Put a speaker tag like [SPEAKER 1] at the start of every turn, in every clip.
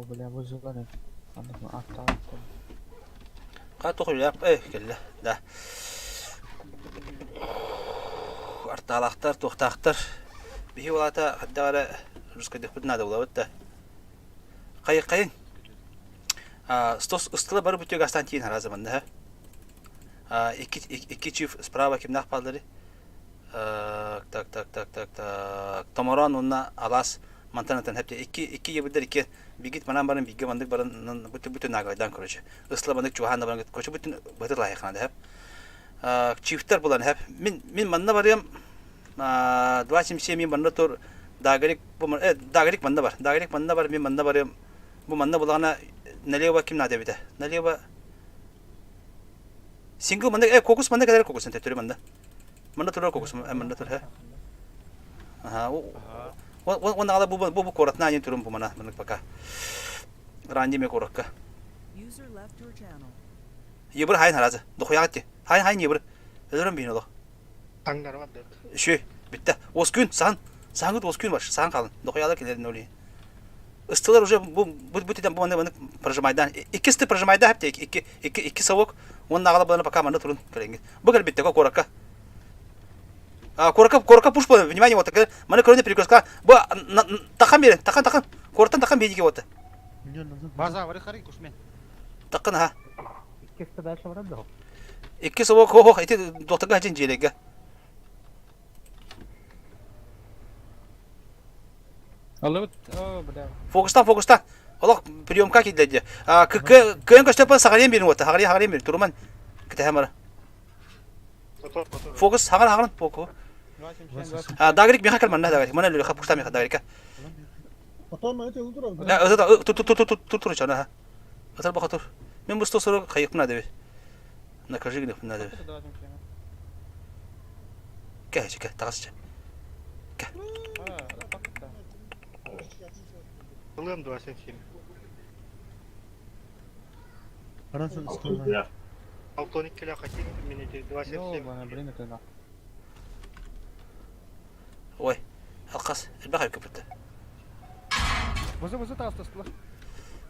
[SPEAKER 1] бля, выживали. Аттааттан.
[SPEAKER 2] Ха туох үлэлээх э кэллэ да. Артаалаахтар, туохтаахтар. Биһи улаата хайдах эрэ русскайдыхпыт наада булабыт да. Хайы хайын. А, стос ыстыла бары бүтүө гастан тиин харазы манна. А, икки икки чиф справа кимнах паллары. Так, так, так, так, так. Томорон уонна алаас мантан ытан хэпте икки икки ебидер икки бигит манан баран бигге мандык баран бүтүн бүтүн нагайдан короче ысла мандык чугахан да баран короче бүтүн бытыр лайыхана да хэп чифтер булан хэп мин мин манна барыам 277 мин манна тур дагарик бу дагарик манна бар дагарик манна бар мин манна барыам бу манна булагана налево ким надо бите налево сингл манна э кокус манна кэлэр кокус төттөрү манна Манна турар кокус манна тур Аха. Уонна ала бу бу бу куоратна аньын турун бу мана маннык пока. Ранди ме куоракка. Ебыр хайын харазы. Дохуяҕат Хайын хайын ебыр. Өлөрөн биин олох.
[SPEAKER 3] Таҥнары бардыт.
[SPEAKER 2] Үшүй. Бүтте. Ос күн саһан. Саһангыт ос күн бар. Саһан қалын. Дохуялар келерин олей. Ыстылар уже бу бу бу титен бу маннык маннык прожимайдан. Икки ысты прожимайда хепте икки икки икки совок. Уонна аҕала булана пока манна турун кэлэҥҥит. Бу кэлбиттэ куоракка. А, куоракка куоракка пуш буолан, внимание вот так. Маны көрүнэ перекрестка. Бу тахан берин, тахан тахан. Куораттан тахан биэдиге вот.
[SPEAKER 4] База, вары хари кушмен.
[SPEAKER 2] Таккын аха.
[SPEAKER 1] Иккисте дальше барар да.
[SPEAKER 2] Икки совок хо хо ити доктарга хажин дьиэлэргэ.
[SPEAKER 1] Алыбыт, о, бля.
[SPEAKER 2] Фокустан, фокустан. Олох приемка киирдэ дии. Кыайан көстөппөн саҕарыйан биэрин уотта. Хаҕарыйан хаҕарыйан биэрин. Туруман. Кэтэһэн бара. Фокус хаҕар хаҕарын фокус. Дагрик меха кэл манна дагрик. Мана лүлэ хапуста меха дагрика. Тур тур тур тур тур тур чана. Атар баха тур. Мен бу 140 хайыкпына деби. Накажи гыныкпына деби. Кэ, кэ, тагасчы. Кэ.
[SPEAKER 3] Ылыам 27.
[SPEAKER 5] Арасын ыстылла.
[SPEAKER 3] Алтон иккилээх хотим мин ити 27.
[SPEAKER 1] Блин, это да.
[SPEAKER 2] Ой, алқас, элбэх көпүттэ.
[SPEAKER 4] Бызы бызы таастастылар.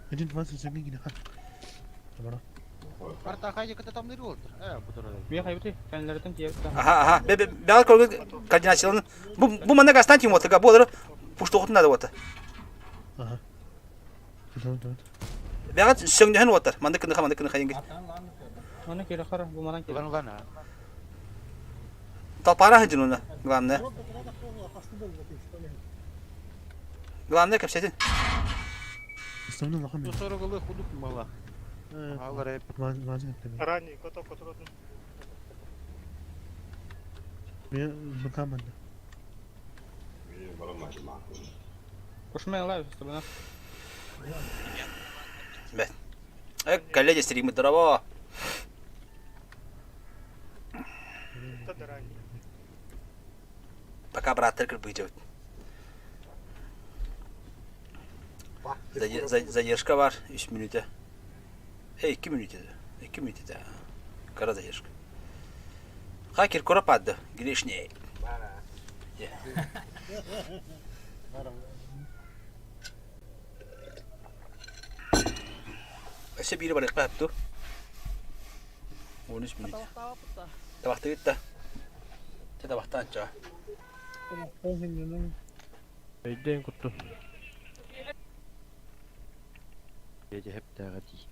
[SPEAKER 5] Один 27 гине ха. Тамара.
[SPEAKER 4] Арта хайы кыта тамныр болдур. Э, бу турар.
[SPEAKER 1] Бия хайбыты, кэннилэриттэн тиийэбит да.
[SPEAKER 2] Аха, аха. Бе бе бе көргө координацияларын. Бу бу манна гастан тим отыга. Бу олары пуштоғытын надо вот.
[SPEAKER 5] Аха. Тутан тутан.
[SPEAKER 2] Бәгат сөңнөһөн отар. Манды кыныха, манды кыныха инги.
[SPEAKER 1] Маны кире хара, бу манан кире.
[SPEAKER 4] Улан улан а.
[SPEAKER 2] Толпара хыдын уна, главное. Главное кэпсэтин.
[SPEAKER 5] Основной лахан.
[SPEAKER 4] Ну 40 ылы худук мала. Алар эп.
[SPEAKER 5] Мазин эттем.
[SPEAKER 3] Ранний кото которотун.
[SPEAKER 5] Мен быкамын.
[SPEAKER 1] Кушмай лайв, чтобы нас.
[SPEAKER 2] Бет. Э, коллеги, стримы здорово.
[SPEAKER 3] Это ранний.
[SPEAKER 2] Пока брат только выйдет. Задержка бар, 3 минута. Эй, 2 минута. 2 минута. Кара задержка. Хакер кура падды. Грешней. Өссө биири барыахха сөп дуу? 13 минут. Табахтыгыт да. Те табахтаан чаа.
[SPEAKER 6] Өйдөөн кутту.
[SPEAKER 4] Эти хептээҕэ дии.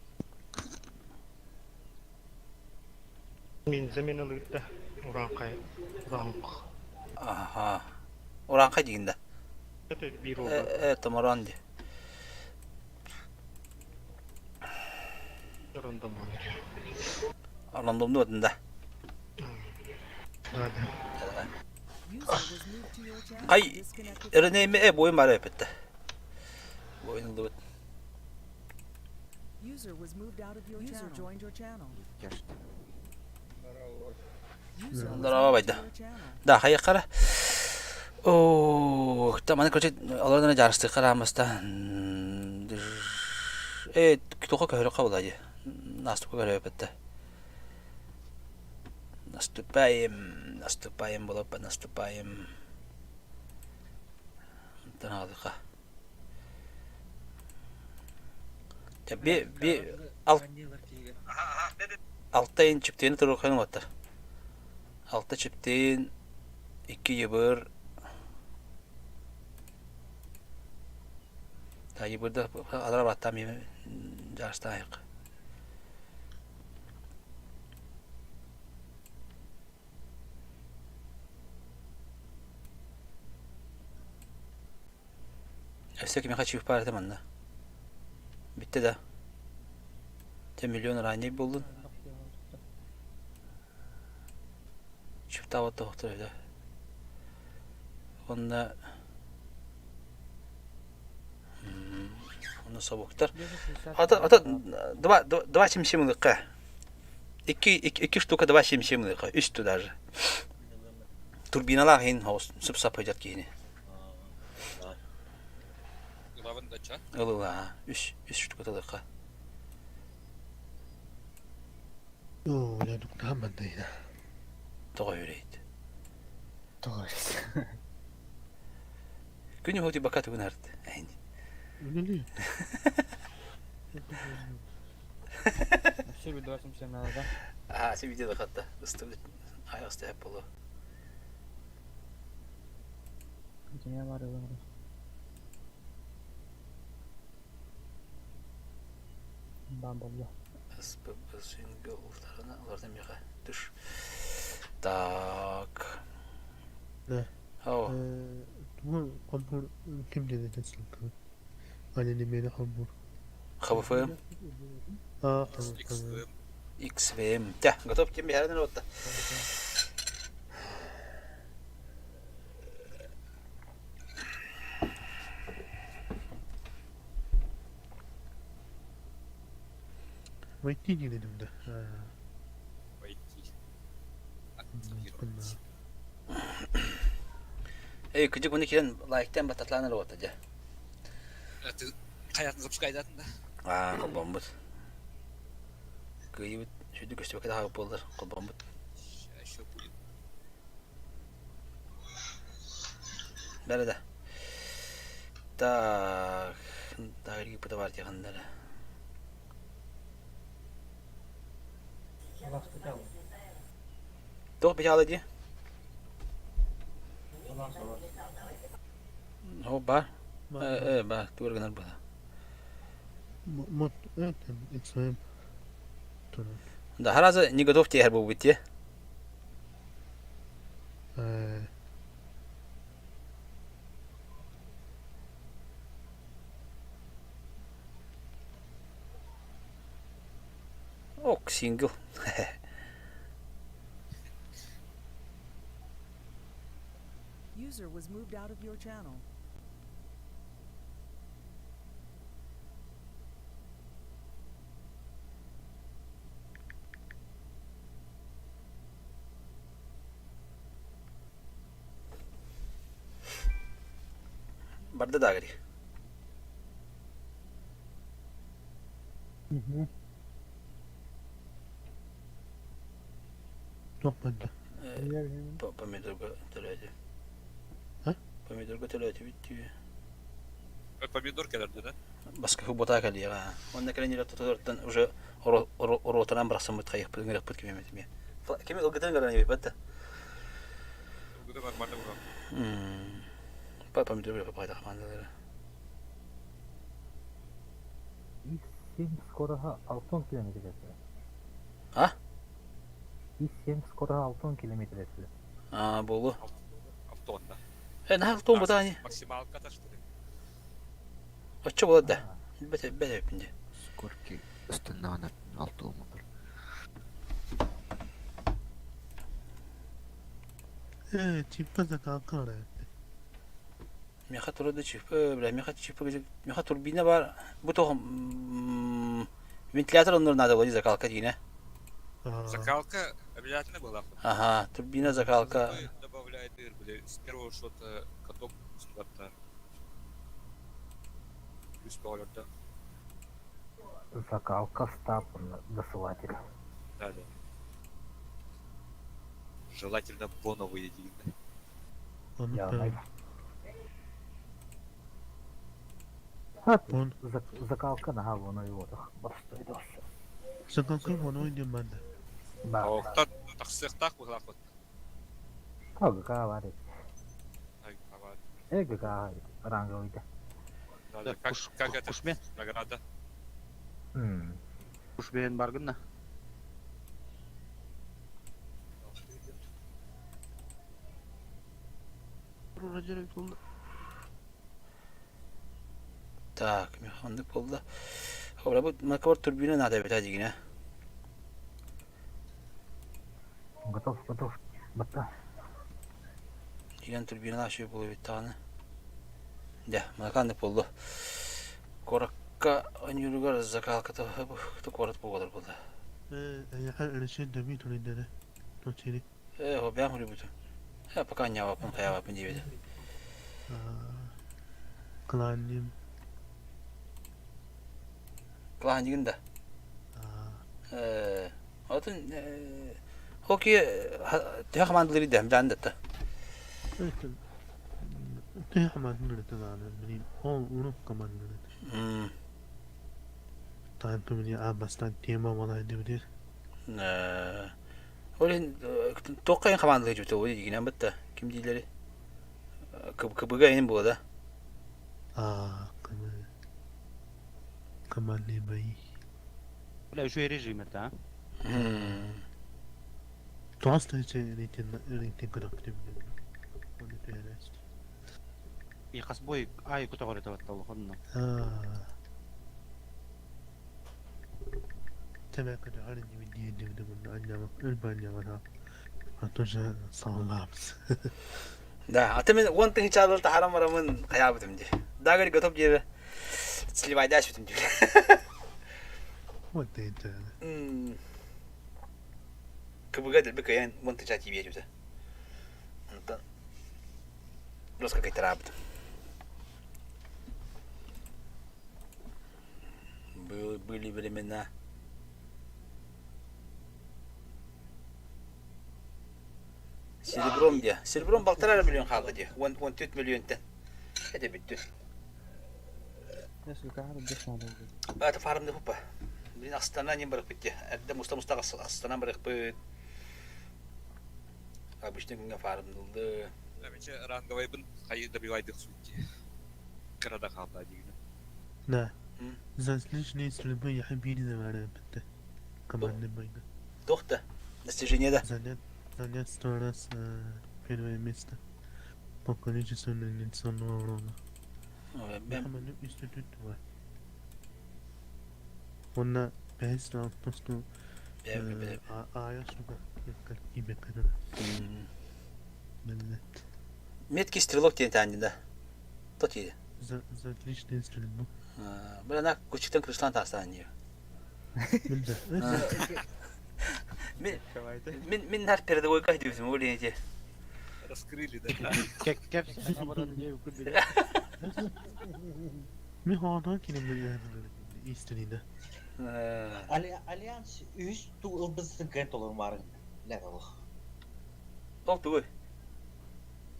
[SPEAKER 3] Мин заменалыытта урааҥхай ураанх.
[SPEAKER 2] Аха. Урааҥхай диигин да?
[SPEAKER 3] Это биир
[SPEAKER 2] Э,
[SPEAKER 3] уолга.
[SPEAKER 2] э, томороон дии.
[SPEAKER 3] Рандом
[SPEAKER 2] Рандомну отун да.
[SPEAKER 3] Да, да.
[SPEAKER 2] Хай, Эренейме э буойун баара эппиттэ. Буойун ыллыбыт. Здорово, байда. Да, хайыккара. О, та маны короче, олордон жарыстык караамаста. Э, тоха көһөрө кабыла дии. Наступка көрө эппиттэ. Наступаем, наступаем болоппа, наступаем. Онтон аҕалыха. Би би ал алта ин чиптиини туруоххайын уоттар. Алта чиптиин, икки йыбыр. Та йыбырда алара баттам жаастаайык. Өссө кимиэхэ чыып баар этэ манна? Бүттэ да? Дьэ миллион ранний буоллун. Чыптаабат тоһохтор этэ. Уонна Онно собуктар. Ата ата два два семь семь ылыахха. Икки икки штука два семь семь ылыахха. Үс даже. Турбиналаах иһин хоҕус сып-сап сылдьар киһини.
[SPEAKER 7] Ылабын да ча?
[SPEAKER 2] Ылыла, үс үс штука ылыахха.
[SPEAKER 5] Оо, бля, нуктаһан бандайда.
[SPEAKER 2] Тоҕо үрэйт.
[SPEAKER 1] Тоҕо
[SPEAKER 2] Күн уһути бака тугун арт. Эйн.
[SPEAKER 5] Үлэлии.
[SPEAKER 1] Все видео да?
[SPEAKER 2] Аа, се видео хатта. Ыстыбыт. Ай ыстап болу.
[SPEAKER 1] Кимия бар ылар. Бам болду.
[SPEAKER 2] СПБ сингл ултарына олардан миха түш. Так.
[SPEAKER 5] Да.
[SPEAKER 2] Ау.
[SPEAKER 5] Бу компур ким диэн этэн сылдьыбыт? Аны немени холбуур.
[SPEAKER 2] ХВФМ.
[SPEAKER 5] Аа, ХВФМ.
[SPEAKER 2] XVM. Тя, готов кем биһэрэн отта.
[SPEAKER 5] Войти не дедим да.
[SPEAKER 7] Войти.
[SPEAKER 2] Эй, күдүк муну кирен лайктан бататлаан работа дьэ.
[SPEAKER 7] Хайатын запускайдатын да?
[SPEAKER 2] Аа, холбоммут. Кыайыбыт сүдү көстүбэккэ да хаалбыт буоллар, холбоммут.
[SPEAKER 7] Еще будет.
[SPEAKER 2] Бәрі да. Так, тагы бар тиханнары. Туох бычаалы дии? О, бар. Э, бар, тугар гынар була.
[SPEAKER 5] Мот, это XVM.
[SPEAKER 2] Да, харазы не готов тиһэр буолбут дии. Ок, сингл.
[SPEAKER 8] User was moved out of your channel.
[SPEAKER 2] Барда дагри.
[SPEAKER 5] Туох барда?
[SPEAKER 2] Помидорга төлөөтү.
[SPEAKER 5] А?
[SPEAKER 2] Помидорга төлөөтү бүттүү.
[SPEAKER 7] Помидор кэлэрдэ да?
[SPEAKER 2] Баска хубота кэлиэҕэ. Онна кэлэн ире тототтан уже оротанан барахсаммыт хайыхпыт ыҥырыхпыт ким эмит эмиэ. Кими ылгытын гаран эбит да.
[SPEAKER 7] Ылгыты нормально буолан.
[SPEAKER 2] Помидор пайда командалары.
[SPEAKER 9] И7 скороһа 6 километр этэ.
[SPEAKER 2] А?
[SPEAKER 9] И7 скороһа 6 километр этэ.
[SPEAKER 2] А, болу.
[SPEAKER 7] Автонна.
[SPEAKER 2] Э, наһаа алтон бутаани.
[SPEAKER 7] Максималка что ли?
[SPEAKER 2] Оччо болады да. Бете бете бинде.
[SPEAKER 4] Скорки ыстаннаҕына алта уон
[SPEAKER 5] Э, чиппа закалка эрэ.
[SPEAKER 2] Меха турда чип, бля, меха чип, меха турбина бар. Бу тоҕ вентилятор оннур надо было закалка диine.
[SPEAKER 7] Закалка обязательно была.
[SPEAKER 2] Ага, турбина закалка.
[SPEAKER 7] Добавляет дыр, бля, с первого что-то каток куда-то. Плюс да.
[SPEAKER 9] Закалка стап досылатель.
[SPEAKER 7] Да, да. Желательно боновые деньги.
[SPEAKER 5] Ону
[SPEAKER 9] Я
[SPEAKER 5] Он
[SPEAKER 9] Закалка наһаа буона уотах боростуой дос.
[SPEAKER 5] Закалка ону диэн баанда.
[SPEAKER 7] Оттон тахсыахтаах быһылаах
[SPEAKER 9] ГК бар Э ГК ранговыйда.
[SPEAKER 7] Да, как, как это?
[SPEAKER 10] Кушмен.
[SPEAKER 7] Награда.
[SPEAKER 10] Кушмен баргынна.
[SPEAKER 2] Так, механник болды. Хобра бу макабар турбина надо бит дигине.
[SPEAKER 9] Готов, готов. Батта.
[SPEAKER 2] Деген турбина ашы болу бит таганы. Да, маканды болду. Коракка анюругар закалка то бу корат болдыр болды.
[SPEAKER 5] Э, дами туридere. Ночери.
[SPEAKER 2] Э, хо бям хурибуту. Э, пока не вапын, хая вапын дебеди.
[SPEAKER 5] Кланим.
[SPEAKER 2] Клан деген да. Э, атын хокки төһө командалары да да да.
[SPEAKER 5] Төһө командалары да билим. Ол уруп командалары. Танту мени абастан тема болай дебдир.
[SPEAKER 2] Э, Олен тоққайын командалары жібті ой деген бітті. Ким дейлері? КБГ ең болады.
[SPEAKER 5] А, команды бои.
[SPEAKER 10] Бля, еще и режим это, а?
[SPEAKER 5] Тоста рейтинг рейтинг Оны төһөрөс.
[SPEAKER 10] И хасбой ай кутагар это вот алхонна.
[SPEAKER 5] Темәкәдә арни диде монда өлбән А тоже саллапс.
[SPEAKER 2] Да, а ты мен он тысяча алыл тахарам арамын каябытым ди. Дагыр готов дире. Сливайдаш битим ди.
[SPEAKER 5] Вот это.
[SPEAKER 2] КБГ дел бекаян он тысяча тебе жибде. Антон. Русска кайтарабыт. Были времена. Серебром де. Серебром 1,5 миллион қалды де. 14 миллион тен. Это бітті. Это фармды хупа. Блин, Астана не барып бітті. Әдді муста муста Астана барып біт. Обычный күнге фармдылды.
[SPEAKER 7] Әмече ранговый бын хайы добивайдық сутти. Кырада қалды деген.
[SPEAKER 5] Да. За отличные стрельбы я обидел бітті. Команды бойда.
[SPEAKER 2] Тоқты. Достижение да.
[SPEAKER 5] Занять 100 раз первое место по количеству нанесенного урона. Институт 2. Онна 5 алтысту ая сука кибеккенер. Миллет.
[SPEAKER 2] Меткий стрелок деген тәнді да. Тот еді.
[SPEAKER 5] За за отличную стрельбу.
[SPEAKER 2] Бір ана көчіктен крышлан тастаған не.
[SPEAKER 5] Білді.
[SPEAKER 2] Мен мен мен нар передовой кай дейсің, ол не
[SPEAKER 7] Раскрыли, да?
[SPEAKER 10] Кеп кеп.
[SPEAKER 5] Мен хоғандан келем истиниде.
[SPEAKER 11] Альянс үс ылбызын кент олар марын. Ләг алых.
[SPEAKER 2] Ол түгіл.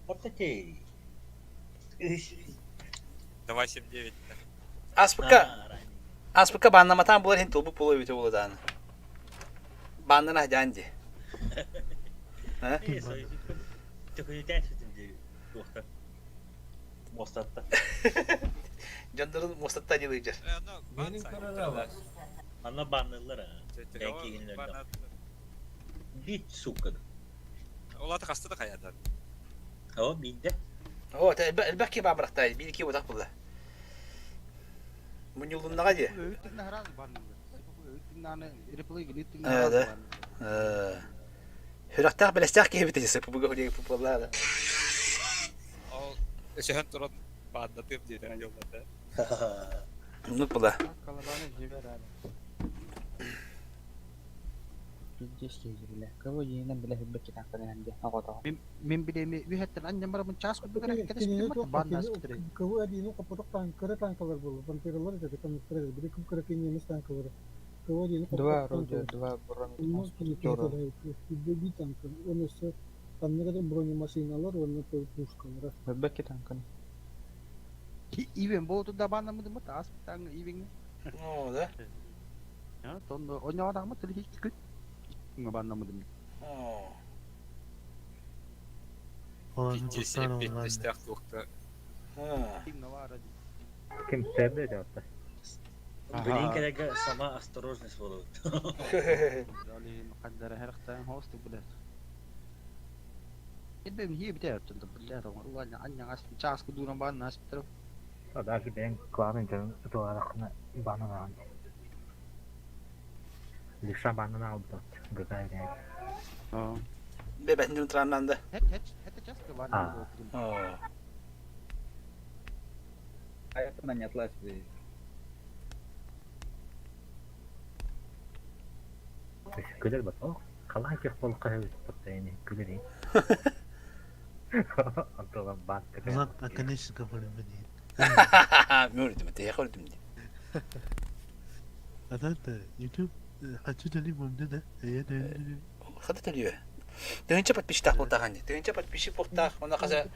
[SPEAKER 11] Орта тей.
[SPEAKER 7] 2,79.
[SPEAKER 2] Аспыка. Аспыка баннаматан булар хин толбу полой бите буладан. Баннана жанди. А?
[SPEAKER 11] Мостатта.
[SPEAKER 2] Жандырын мостатта делайжар.
[SPEAKER 11] Анна баннылар а. Бәки Бит сука.
[SPEAKER 7] Олаты қасты да қаядан.
[SPEAKER 11] О, бидде.
[SPEAKER 2] О, элбәкки бабырақтай, билики бодақ булда. Мунюлуннага ди. Э, да. Э. Хүрәктәк беләстәк кебит десе, бу гөле популар.
[SPEAKER 7] Ол өсөһөн туран баандатып диэтен жолларды.
[SPEAKER 2] Ну була.
[SPEAKER 1] Колобаны жибер әлі. Пиздец бля. Кого енен бля хиббек кетен ханде. Агата.
[SPEAKER 10] Мен билеми үһәттен аннан барабын час курдук эрэ кэтес бааннас кытыры.
[SPEAKER 12] Кого один капоток танкары танкалар было, пантералар это там били кым кыры немец танкалары. Кого один
[SPEAKER 1] Два орудия, два бронетранспортера.
[SPEAKER 12] Би танк, он еще там некоторые бронемашиналар, он пушкалар.
[SPEAKER 1] Хиббек кетен.
[SPEAKER 10] Ивен болту да баннамыдымыт ааспытаҥ ивиҥ.
[SPEAKER 2] О, да?
[SPEAKER 10] Тонно онньоҕотаҕмыт тили хик күн баннамыдым.
[SPEAKER 2] О.
[SPEAKER 7] Пиздец, эппиэттэстээх туохта.
[SPEAKER 9] Ким сэрдэ дьаатта.
[SPEAKER 11] Билин кэлэргэ сама осторожность буолабыт.
[SPEAKER 10] Хаддара хэрхтаан хосту билэр. Эбэм хие битэ оттон билэр оҥоруга анньаҥас чааскы дууран баан наспытар.
[SPEAKER 9] Даже бэйэҥ кланын дьонун ытылаараххына банан аҕан. Левша банан аҕалбыт ГК ирээт.
[SPEAKER 2] Бэбэтин дьон траннанда.
[SPEAKER 10] Хет хет хет чааскы баан.
[SPEAKER 2] О.
[SPEAKER 1] А это на не отлазь.
[SPEAKER 9] Күлэр бат. О, халаан кех болуққа хэвит паттайны күлэр. Антон бан
[SPEAKER 5] Влад наконечников времени.
[SPEAKER 2] Мөрдүм, тэйэ көрдүм ди.
[SPEAKER 5] Атата YouTube хочу дали мамда
[SPEAKER 2] Хата төлүө. Тыһынча подписчиктаах буолтахан ди. Тыһынча подписчик буолтаах, онно хаса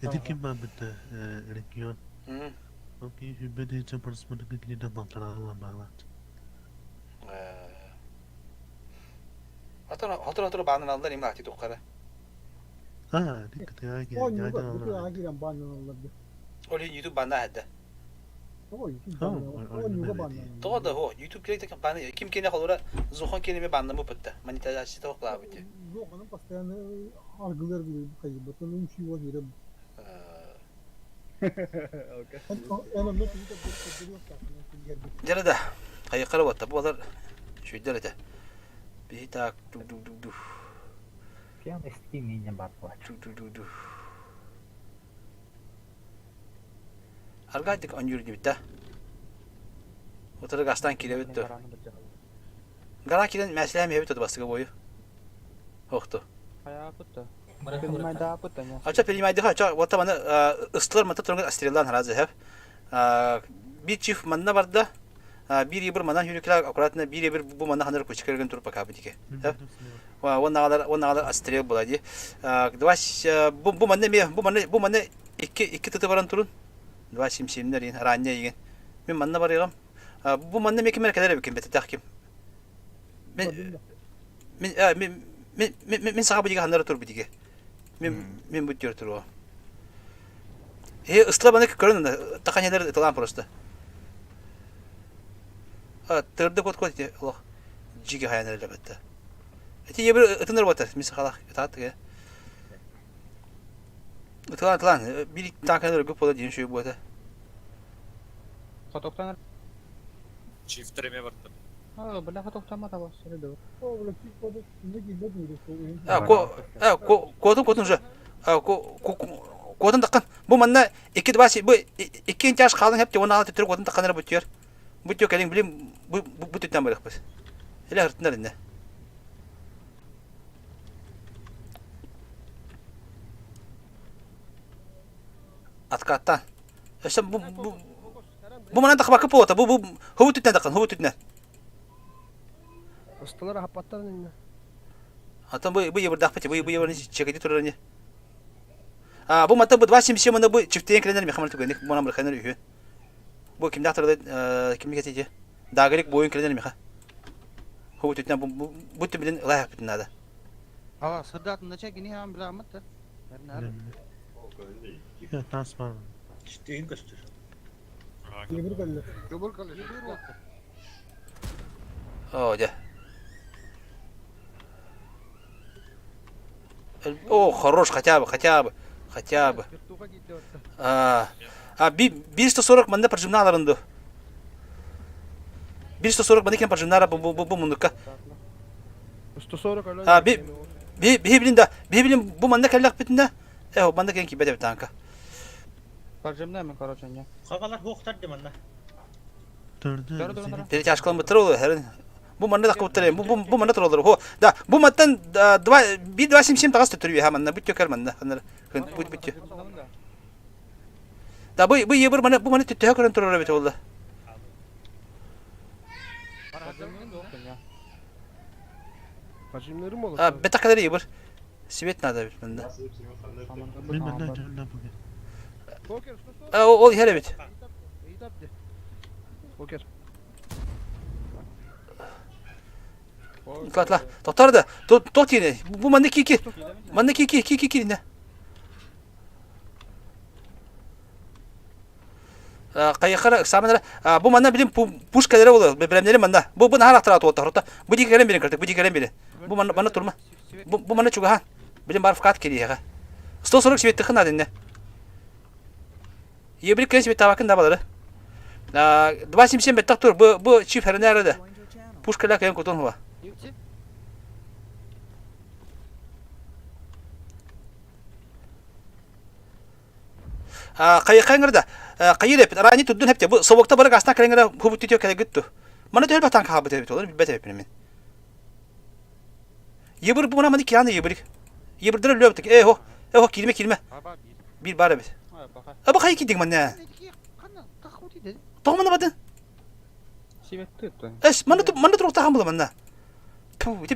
[SPEAKER 5] Это ким бабыта регион. Окей, хүббэдэ чапарсманы кытли балтаралла баалаат.
[SPEAKER 2] Хотор хотор хотор баанын алдар им ати тухкара.
[SPEAKER 5] Аа, диккатыга
[SPEAKER 12] Оонньууга бүтүн киирэн бааннаналлар дии.
[SPEAKER 2] Ол YouTube банна хадда.
[SPEAKER 12] Тоҕо YouTube баанна оонньууга бааннаналлар.
[SPEAKER 2] Тоҕо да хо YouTube кирек бааны ким кене холура зухон кене баннамы пытта монетизация тоқ клабыти.
[SPEAKER 12] Зоханын постоянно аргылар билир хайыбытын үҥсүү киирэн. Онон
[SPEAKER 2] Дьэ да хайыккара буотта буолар шүйдер этэ. Биһи так ду ду ду ду.
[SPEAKER 9] Кем Steam инен бар буолар.
[SPEAKER 2] Ду ду ду ду. Аргайтык онюр дибитта. Утары гастан кииребит то. Гара киирэн мәслэм иһэбит то бастыга бойу. Охту. Ача принимайдыха ача вот маны ыстылар мата турган астреллан харазы хэп. Бир чиф манна барда. Бир ибір манан хүрүклер аккуратно бир ибір бу манна ханыр көчкерген туруп пока битике. Уоннаҕалар уоннаҕалар астрел була ди. Два бу бу манна ме бу манна бу манна икки икки тыты баран турун. Два симсимнер ин ранья деген. Мен манна барыгам. Бу манна ме кимер келер эбикин бететах ким. Мен мен мен мен мен саха бу диге ханнара тур бу диге. Мен мен бу диyor туруа. Э ысла баны көрөн таханелер ыталаан просто. Тырды кот кот олох жиги хаянар элебетте. Эти ебір ытыныр батар, мис халах ытаат ге. Ытылан ытылан бир танканыр көп бола дейін шөй буата.
[SPEAKER 1] Хотоктан
[SPEAKER 7] Чифтер эме бардым.
[SPEAKER 1] бля хотоктан мата бас.
[SPEAKER 2] А ко а ко котун котун же. А ко котун таккан. Бу манна 2 2 бу 2 чаш қалың хеп те 16 түрік котун такканыр бутер. Бутер келин билим бу бу түттен барык биз. Эле хыртынар инне. Откаттан. Өссө бу бу бу манан тахбакы болот. Бу бу хубу түттен таккан, хубу түттен.
[SPEAKER 6] Ыстылар хапаттан инне.
[SPEAKER 2] Атын бу бу ебырдах бу бу ебырны чекеди турар не. А бу мата бу 277 мына бу чифтен киренер мехамал түгенник бу намыр ханыр үһү. Бу кимдә турды кимге кетеди? Дагырик бойын киренер меха. Хубу түттен бу бу түбүлен ылайх бүтүн надо.
[SPEAKER 10] А, сырдатын нача гини хам биламыт.
[SPEAKER 5] Я тас бар.
[SPEAKER 11] Түстүн көстөр.
[SPEAKER 12] Ебір кэллэ.
[SPEAKER 10] Жобур калы.
[SPEAKER 2] О, да. О, хорош, хотя бы, хотя бы, хотя бы. А, а би 140 манда прожимналарынды. 140 манда кен прожимнара бу бу бу мундукка.
[SPEAKER 6] 140 өлө.
[SPEAKER 2] А би би би билин да, би билин бу манда келлек битинде. Э, манда кен кибеде битанка.
[SPEAKER 1] Прожимнаем, короче, не.
[SPEAKER 11] Хагалар хуохтар диманна.
[SPEAKER 5] Төрдө.
[SPEAKER 2] Тери чашкалан бутыр ол херин. Бу манда да куттар бу бу бу манда туралар. Хо, да, бу маттан 2 би 277 тагас төтүрү ха манда бүт төкөр манда. Ханар бүт бүт. Да бу бу ебір мана бу мана төтө көрөн турар бит болду.
[SPEAKER 6] Пожимнерим болот.
[SPEAKER 2] А бета кадar ебір. Свет надо эбит мында.
[SPEAKER 5] Мин манна дьонна бүгүн.
[SPEAKER 6] Покер, 140.
[SPEAKER 2] Э, ол иһэр эбит.
[SPEAKER 6] Покер.
[SPEAKER 2] Тла тла. Тоқтар да. Тох тиine. Бу манна ки ки. Манна ки ки ки ки киинэ. Хайахара ыксааманара бу манна билим пушкалара боло бэлэмнэри манна бу бу наһаа ахтара туоттар отта бу дии кэлэн берин кыртык бу дии кэлэн берин бу манна манна турма бу бу манна чугаһаан билим бар вкат кириэҕэ 140 сибеттихин надынне Ебрик кэлэн сибеттаабакын да балары 277 беттах тур бу бу чип херенere да пушкала кэлэн кутун хуа Хайыххаҥҥар да хайыр эпит араани турдун хепте бу собокта бары гастан кэлэҥҥэр хубут түтүө кэлэгит ту. Маны төһөр батан хаалбыт эбит олор билбэт эбиппин мин. Ебыр бу маны кианы ебырик. Ебырдыр өлөбүтүк. Э хо. Э хо киирмэ киирмэ. Бир бар эбит. Аба хайы киирдиң манна. Тоҕо манна бардын? Эс манна манна туруктахан була манна. Ту ити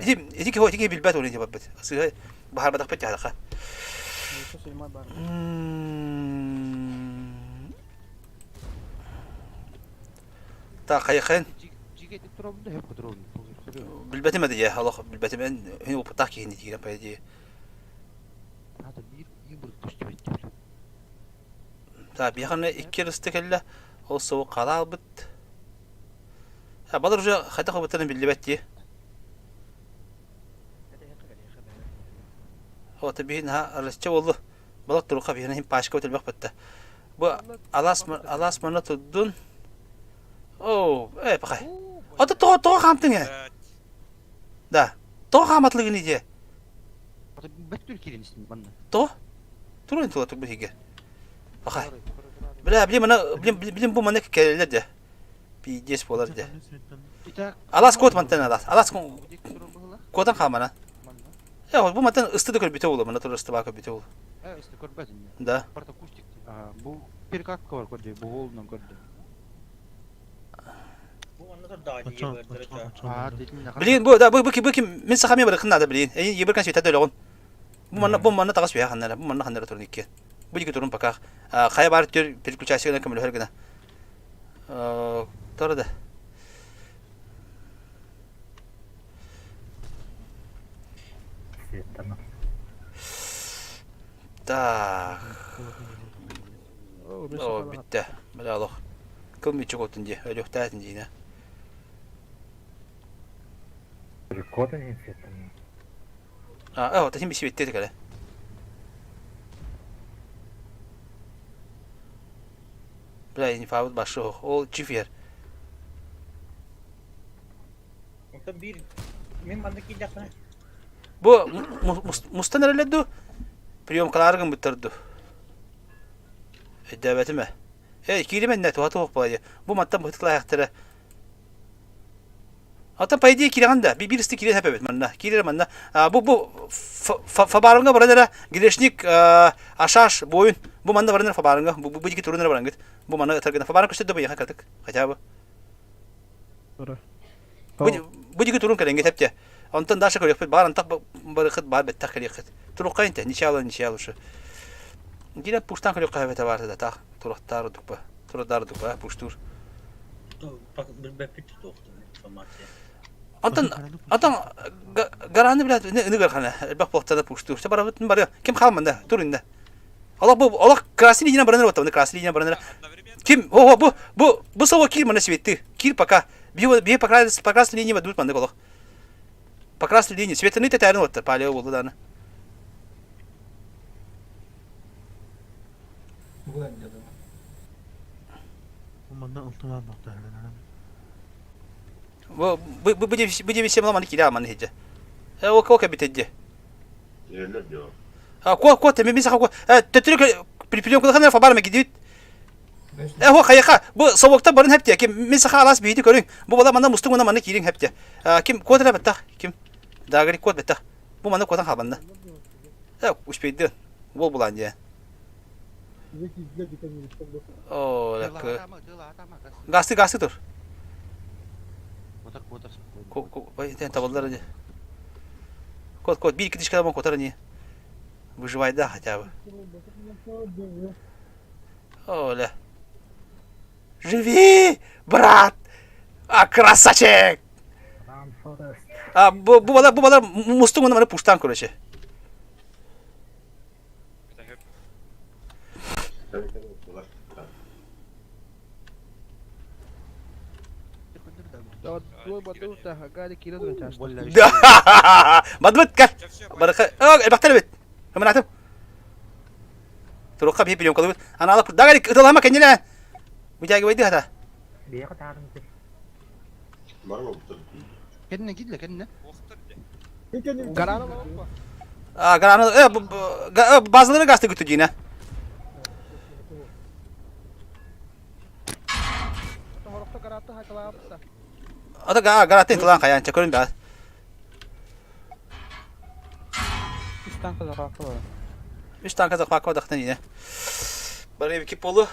[SPEAKER 2] ити ити ки ити билбэт олин барбыт. Сыһа баһарбатахпыт дьаһалаха. Та хайхын билбэтим эди я алох билбэтим эн эн опытах киһини диирэн по идее. Та биһаны икки рысты кэллэ ол сыл халаалбыт. Балар уже хайдах ылбыттарын биллибэт дии. Вот биһин ха арасча болду. Балак туруха биһин хим пачка өтөлбөх бетте. Бу алас алас мана турдун. Оо, э пахай. Ата тоҕо тоҕо хаамтыҥ э? Да. Тоҕо хааматлыгын иде?
[SPEAKER 10] Бөттүр кирин истин манна.
[SPEAKER 2] Тоҕо? Турун тула турбут иге. Пахай. Бля, билим мана билим билим бу мана келелер де. Пиздец буолар дьэ. Алаас куот мантан алаас. Алаас куотан хаамана. Э, бу мантан ысты да көрбүтэ буолуо, манна турар ыстыбаа көрбүтэ буолуо.
[SPEAKER 10] Э, ысты көрбөт инде.
[SPEAKER 2] Да.
[SPEAKER 10] Барта кустик. Бу перекатка бар көрдө, бу холунан көрдө.
[SPEAKER 2] Билигин бу да бу бу бу ким мин сахами барыкын надо билигин. Эйин ебір кан сүтә төлөгөн. Бу манна бу манна тагыс бия ханнара, бу манна ханнара турун икки. Бу дики турун пока. Хайа бар төр переключайся гына көмөлөһөр гына. Тор да. Так. О, бүттэ. Бля олох. Кыл мүччүк отун дии, өлүөхтээтин диинэ.
[SPEAKER 9] Кода не цветом.
[SPEAKER 2] А, о, тахим бисибетте кэлэ. Бля, инфабыт башы Ол чифер.
[SPEAKER 11] Онтон биир мин манна киирдэхпинэ
[SPEAKER 2] Бу мустан эрэлэр дуу? Приемкалары гыммыттар дуу? Өйдөөбөтүм ээ. Эй, кииримэн туһа туох буолайа. Бу мантан быһыт кылаһыахтара. Оттон по идее киирэҕин да, биир исти киирэн эпэбит манна. Киирэр манна. Бу бу фабарынга баран эрэ грешник ашаш буойун. Бу манна баран эрэ фабарынга. Бу бу дики турун эрэ барангыт. Бу манна ытаргына. Фабарын көстөр да быйаха кыртык. Хотя бы. Бу бу дики турун кэлэнгэ тэпте. Онтон даша көрүөхпүт баар антах барыхыт баар бэттэх кэлиэххит. Турукка инте ничала ничала ушу. Гире пуштан көрүөххэ эбэтэ баар да таах турахтаар дукпа. Турдар дукпа пуштур.
[SPEAKER 11] Билбэппит туохтун информация.
[SPEAKER 2] Онтон онтон гараны билет ыныгар хана элбэх буохтана пуштур. Се барабытын бары ким хаалманда тур инде. Олох бу олох красный линия бараныр оттамны красный линия бараныр. Ким о бу бу бу слово кир мана светты. Кир пока. Би би по красной линии ведут маны олох. По красной линии светыны тэтэрин отта палео болду даны.
[SPEAKER 5] Манна алтылаан бахтаһылар.
[SPEAKER 2] Бу бу бу бу дебисем ламаны кире аманы хеджа. Э ока ока битедде. А ко ко теме мисаха ко э төтүрү припилен фабар ме гидит. Э хо хайха бу совокта барын хепте ким мисаха алас бийди көрүң. Бу бала мана мустуң мана мана кириң хепте. Ким кодра баттах ким дагри код баттах. Бу мана кодан хабанна. Э успейді. Бол булан дия. О, лакы. Гасты гасты тур. Ко ко ой тен табылдар ди. Кот, кот, биир китишка да котар не. Выживай да хотя бы. Оля. Живи, брат! А, красавчик! А, бу, бу бала, бу бала мустуң оны пуштан, короче. Бадбыт кел. Барыка. Элбахтар бит. Хымынатым. Турукка бии пленкалыбыт. Аналап дагарик ытылама кеннеле. Вытягивай хата.
[SPEAKER 9] Бияка таарым кир.
[SPEAKER 10] Кэннэ кирле кэннэ.
[SPEAKER 6] Гараны алып
[SPEAKER 2] А, гараны, э, базалары гасты күтү дина.
[SPEAKER 6] Хорохто гараты хакалаапта.
[SPEAKER 2] Ата га гараты тылан каян чакырын ба.
[SPEAKER 1] Үс танка захватка бар.
[SPEAKER 2] Үс танка захватка дахтан ине. Бары бики полу.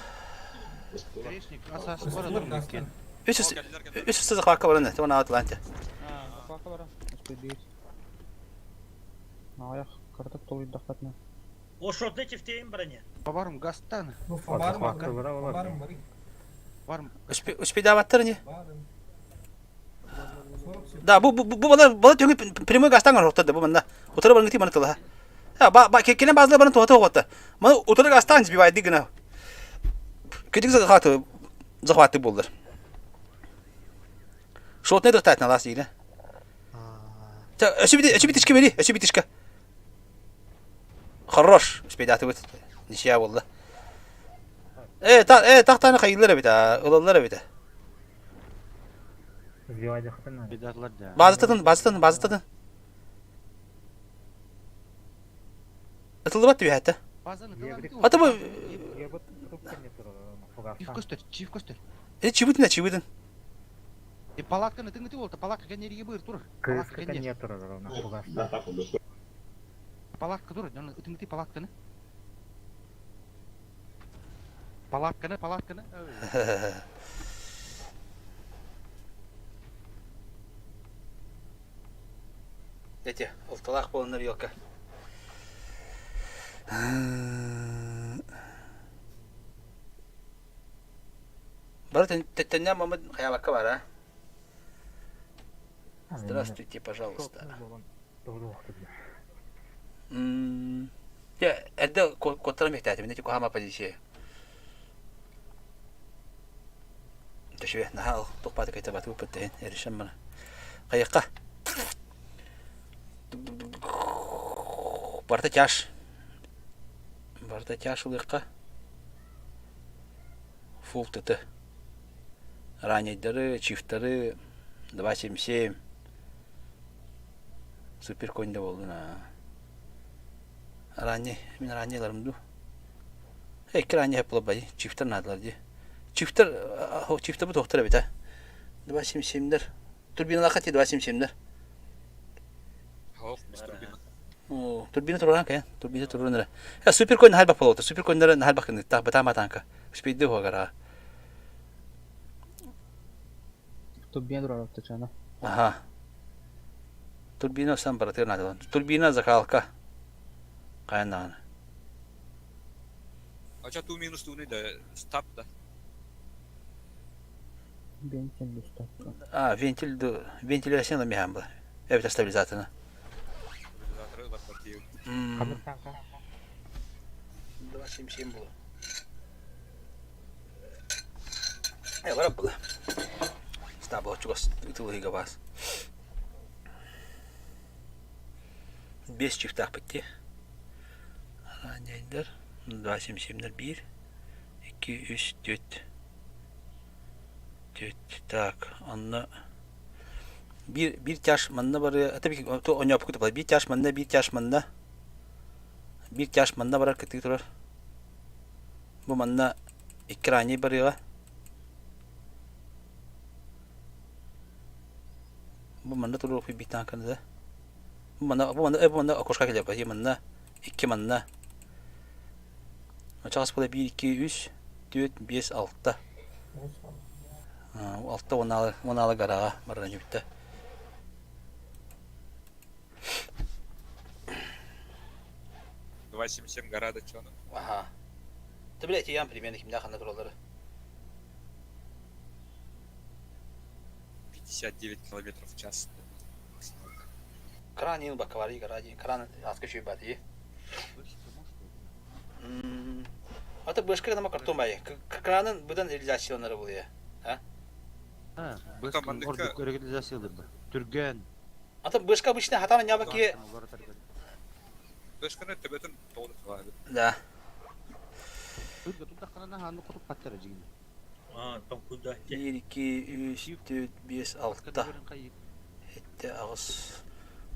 [SPEAKER 10] Орешник, асас бар адам екен.
[SPEAKER 2] Үс үс захватка бар не. Тона Атланте.
[SPEAKER 1] Захватка бар. Успей Аяқ кырдык толуйдахтатна.
[SPEAKER 11] О шотны тефтейм броня.
[SPEAKER 10] Барым гастан. Барым.
[SPEAKER 2] Успей даваттар не? Да, бу бу бу бала бала төгү прямой гастан рохтады бу манда. Утыры барың ти маны тыла. Ha, ба ба кене базла баны туата хота. Маны утыры гастан сбивайды гына. Кедик захваты захваты булдыр. Шотны дықтат на лас дейді. Өсі битішке бери, өсі битішке. Хорош, успейдаты бит. Ничья болды. Э, та, э, тақтаны қайылар бит, ылалар бит. Базытын, базытын, базытын. Ытылды бат түйәтті. Аты бу...
[SPEAKER 10] Чиф көстөр, чиф көстөр.
[SPEAKER 2] Э, чибытын да, чибытын.
[SPEAKER 10] Э, палатканы тыңыты болду, палатка кенерге быр тур. Палатка кенер. Палатка тур, тыңыты палатканы. Палатканы, палатканы.
[SPEAKER 2] Эти, алталаах буоланнар елка. Бары тәттәннә мамы хаябакка бар, а? Здравствуйте, пожалуйста. Я, это коттара мехтәте, мен эти кухама позиция. Төшүе, наха тоқпаты кайта баты өпөттен, эрешем мына. Кайыкка. Барта тяж. Барта тяж ылыкка. Фул ТТ. Ранейдары, чифтары 2.77. Супер конь да болды на. Ранний, мен раннейларым ду. Эй, ранний хеп бай, чифтер надылар ди. Чифтер, чифтер бу тоқтар бит, а. 2.77-дер. Турбиналар қати 2.77-дер.
[SPEAKER 7] Хоқ, біз турбина.
[SPEAKER 2] О, турбина туруран каян, турбина туруран. Я супер конь нахал бак болот, супер конь нахал бак та бата матанка. Успейді хогара.
[SPEAKER 1] Турбина турар чана.
[SPEAKER 2] Ага. Турбина сам баратыр надо. Турбина закалка. Каян нагана.
[SPEAKER 7] Ача ту минус туны да стап да.
[SPEAKER 1] Вентиль достап.
[SPEAKER 2] А, вентиль ду, вентиляция на мехам была. Это стабилизатор.
[SPEAKER 7] Стабилизаторы бар партия.
[SPEAKER 2] 2.77 было. Э, бара было. Стабыл чугас ытылыга бас. Без чифтах бітті. Ранейдер 2.77 1 2 3 4 4 так анна bir bir тяж манна бары это би то оñоп күтүп бир тяж манна бир тяж манна бир тяж манна барар кытыы турар бу манна икки раней барыга бу манна туруп бир танканы да бу манна бу манна бу манна окошка келе бу манна икки манна Чагас була 1 2 3 4 5 6 6 16 16 гарага баран бүттэ.
[SPEAKER 7] 2,77 гора до чона.
[SPEAKER 2] Аха. Ты, блядь, я примерно кимнээх ханна тураллары.
[SPEAKER 7] 59 километров в час. Максималка.
[SPEAKER 2] Кран ил баккавари гора ди. Кран аска чуйбати. Ата бышка нама картон бай. Кранын быдан реализацияланары булыя. А?
[SPEAKER 10] А, бышка ордук реализациялыр бу. Түргэн.
[SPEAKER 2] Ата бышка обычно хатана нябаки.
[SPEAKER 7] Бышканы төбөтүн тоҕу туһаабыт.
[SPEAKER 2] Да.
[SPEAKER 10] Түргө тутаххана хааны кутуп паттара жигин.
[SPEAKER 11] А, тоҥкуйда.
[SPEAKER 2] 1, 2, 3, 4, 5, 6. Этте аҕыс.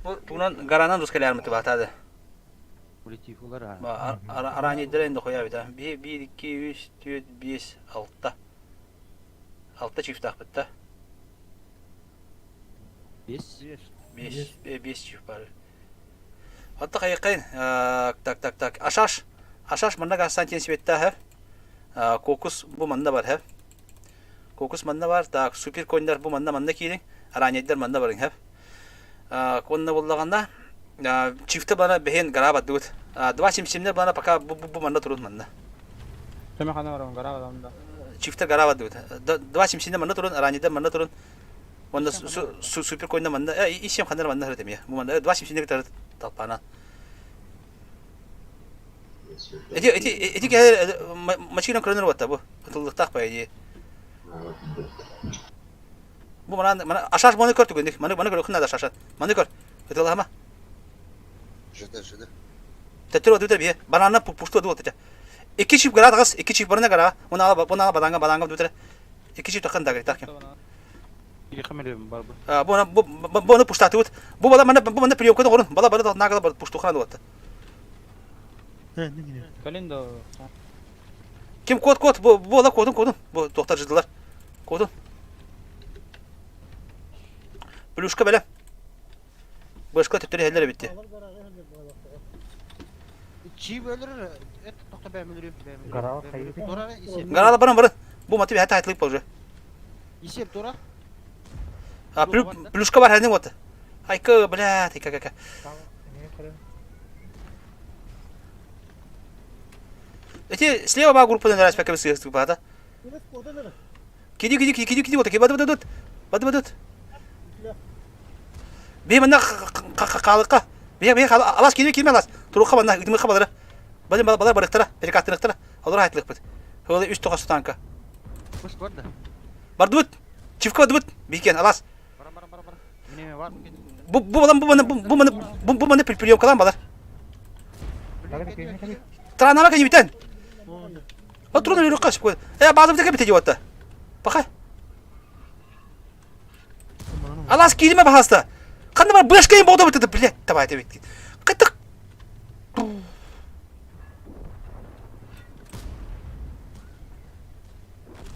[SPEAKER 2] Бу туунан гаранан рускалярмыты баатаады.
[SPEAKER 10] Улетифулар а.
[SPEAKER 2] Араниддер энди хоябыта. 1, 2, 3, 4, 5, 6. 6 чифтаахпыт да.
[SPEAKER 10] 5.
[SPEAKER 2] 5 5 чиф бар. Атта хайыккайын. Так, так, так. Ашаш. Ашаш манна Константин Светта Кокус бу манна бар Кокус манна бар. Так, супер коньдар бу манна манна киирин. Араниддер манна барың хэп. Конна буллаганда чифте бана бэһин гарабат дубут. Два симсимнер бана пока бу бу манна турун манна.
[SPEAKER 1] Төмө хана баран гара адамда.
[SPEAKER 2] Чифте гарабат дубут. Два симсимнер манна турун, аранидер манна турун. Онда супер койна манна, исем ханар манна хартемия. Бу манна два симсимнер тар талпана. Эти эти эти кэлэр машина көрөнөр батта бу. Тыллыктаах по идее. Бу мана мана ашаш маны көр түгүндүк. Маны маны көрөхүн надо ашаш. Маны көр. Ытылахама.
[SPEAKER 4] Жыды, жыды.
[SPEAKER 2] Төттөр өтөр бие. Банана пушту дуот этэ. Икки чип гара тагыс, икки чип барына гара. Уна ала буна баданга баданга дүтер. Икки чип такын дагы так. Бу бу бу бу пуштатыбыт. Бу бала мана бу мана приемка горун. Бала бала нагала бар пуштухана дуот.
[SPEAKER 1] Калин да.
[SPEAKER 2] Ким код код бу бу ала кодун кодун. Бу доктор жыдылар. Кодун. Плюшка беле. Башка төттөр хеллер битти.
[SPEAKER 10] Чи бөлөр, эт тохто бәмүлүр, бәмүлүр.
[SPEAKER 9] Гарал хайы.
[SPEAKER 10] Тура исеп.
[SPEAKER 2] Гарала барın барın. Бу маты бәһәт айтылып уже.
[SPEAKER 10] Исеп тура.
[SPEAKER 2] А плюшка бар хәнең вот. Айкы, блядь, айка кака. Эти слева ба группадан раз пока быстрее бата. Киди киди киди киди киди вот бады бады бады бады. Би мана халыкка. Би би алас киди киме алас. Турука мана үтүмө балары. Бады балар барыктара, перекаттырыктара. Алар айтылык бит. Хылы үч тоға танка.
[SPEAKER 10] Баш бар да.
[SPEAKER 2] Бардыбыт. Чивка бардыбыт. Бикен алас.
[SPEAKER 10] Барам барам барам. Минеме бар.
[SPEAKER 2] Бу бу балам бу мана бу мана бу бу мана приемкалан балар. Транама кени битен. А трудно ли рукаш. Э базы битеке бите жибатта. Бака. Алас кириме бахаста. Кандай бар бышкайын болду битти, блядь, давай деп. Кытык.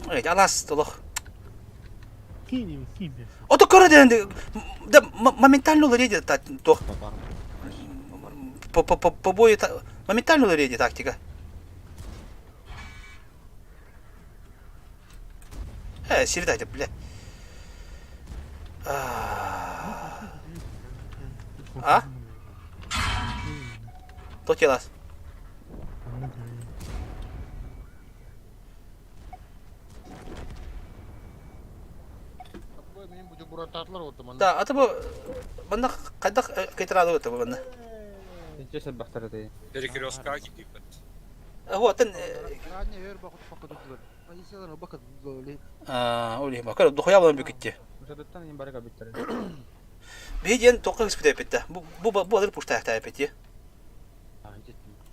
[SPEAKER 2] Эй, алас толох.
[SPEAKER 5] Киим, киим.
[SPEAKER 2] Ото көрө да моментально лореди то. По по по по бою моментально лореди тактика. Э, сирдайте, бля. А? То телас. Да, ата бу манна кайдах кайтарады өтө бу манна.
[SPEAKER 1] Инче бахтар эти.
[SPEAKER 7] Перекрестка кипит.
[SPEAKER 2] Вот тен
[SPEAKER 10] Ранее өр бакыт бакыт дулар. Позициялар бакыт дулар.
[SPEAKER 2] А, оли бакар дохуя булан бүкүттү.
[SPEAKER 1] Ушадыттан им барыга биттер.
[SPEAKER 2] Бейден тоққа кыспыт эпетте. Бу бу бу алыр пушта эпетти.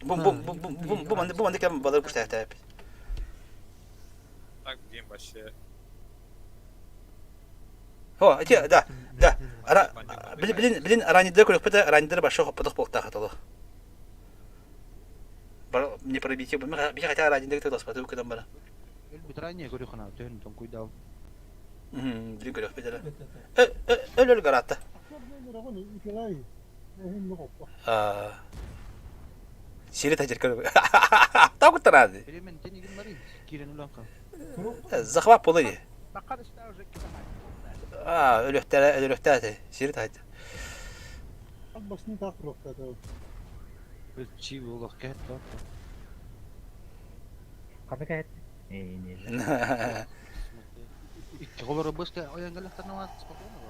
[SPEAKER 2] Бу бу бу бу бу манды бу манды кем балыр пушта эпет.
[SPEAKER 7] Так, где вообще?
[SPEAKER 2] О, эти да, да. Ара блин блин блин ранидер көрөк бит ранидер башы хоппотох болта хаталы. Бар не пробитие, би хотя ранидер төгөс баты үкеден бара.
[SPEAKER 10] Өл бит ранее көрү хана төн тон куйдау.
[SPEAKER 2] Блин көрөк бит эле. Өл өл гаратта. А. Сири тажыр көрөк. Тагы тарады.
[SPEAKER 10] Перемен тенигин бары кирен уланка.
[SPEAKER 2] Захват болы. А, өлөктөр өлөктөр сири тажыр.
[SPEAKER 10] Чи болох кэт
[SPEAKER 9] Ханна кэт? Э, не.
[SPEAKER 10] Икки холоро быска ойон келехтер спокойно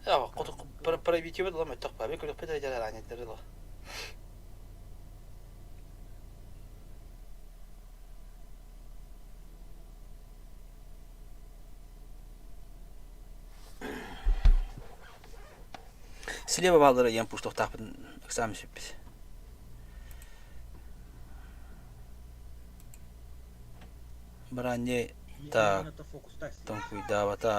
[SPEAKER 2] Я, пробитие было, мы так побег, или пытали ранее дырыло. Слева балдары ем пуштохтахпын экзамен сүппүт. Бранне так, тоҥкуйдаабата.